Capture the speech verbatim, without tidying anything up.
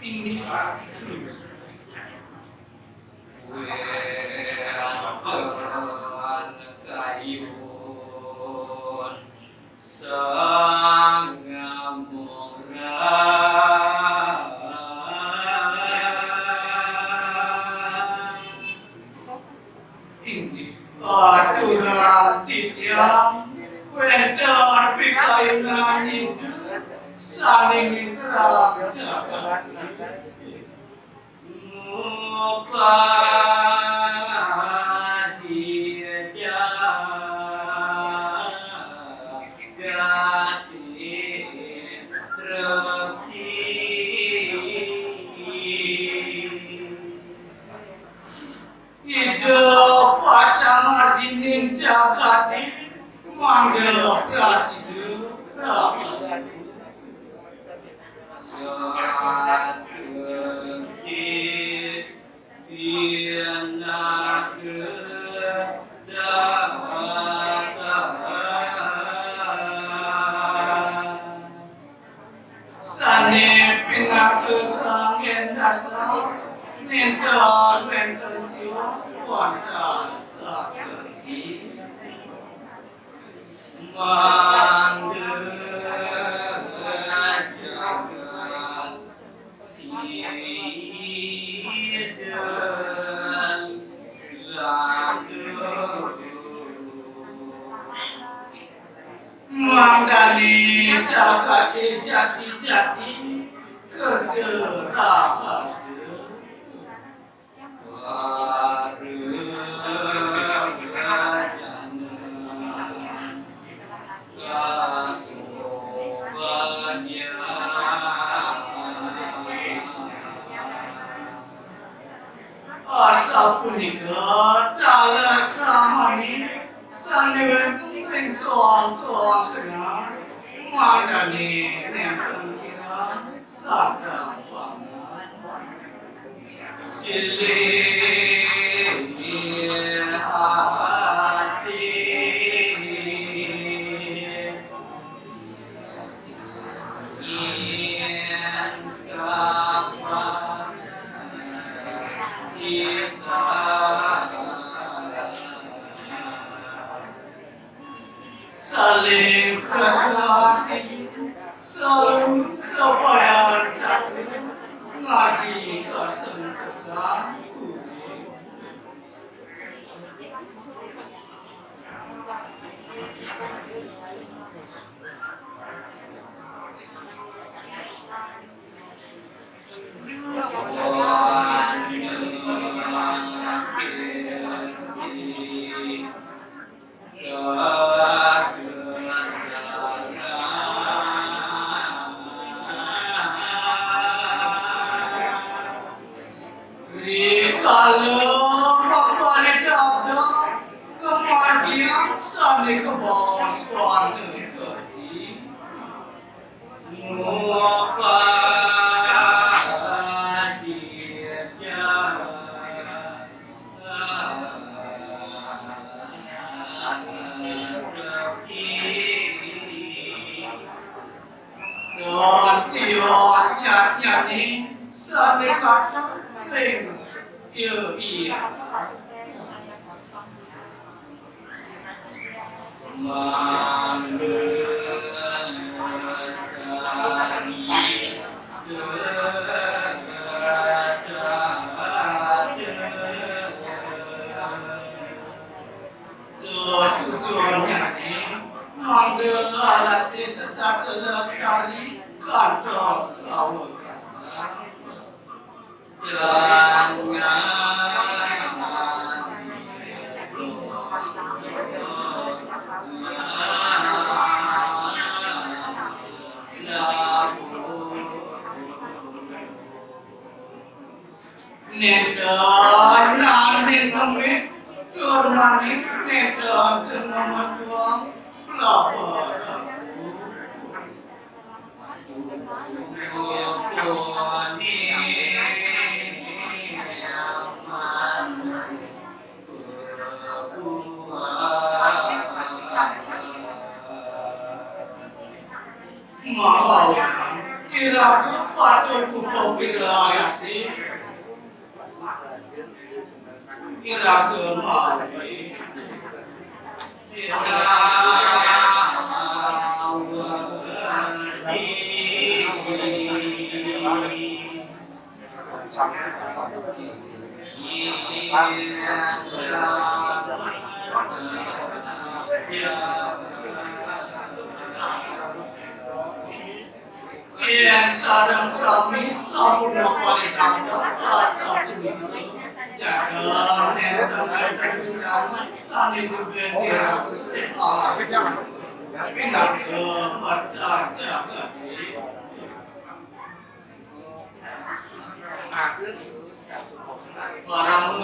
Ini wénten kayun sangamora. Inggih, aturan titiang wénten pikayunan Ida sané ngénterang jagat. Ngupadi jagati trepti. Ida pacang ngardinin jagaté mangda prasida rahayu. Satekti pinaka dasar. Sané pinaka kanggén dasar, nénten wénten sios wantah satekti. Mangda jagat sida landu. Mangdané jagaté jati-jati kerta rahayu. Para jana kasobadya. Asapunika taler kramané sané wénten ring soang-soang kenas, mangdané nénten kirang sadang banget. Silih asih. Saling prasasti, saling sapayan tata, ngadi kasantosan. Rikala maparidabda kamargian sané kabaos wantah kerti. Ngupadi jagat. Don tios nyat-nyatné sané katon ring ia ia. Mandrasani segatana. Tujuannyané mangda alasé setata lestari kantos kawekasan. Dengan Ida Permani neta dengan matuang pelapa. Mau iraku patut kupopirayasi. Iraku mau. Yen sareng sami sampun maparingahan rasa punika, jaga nenten rencana sane niben diraku alas pinaka mertan jagat. Barang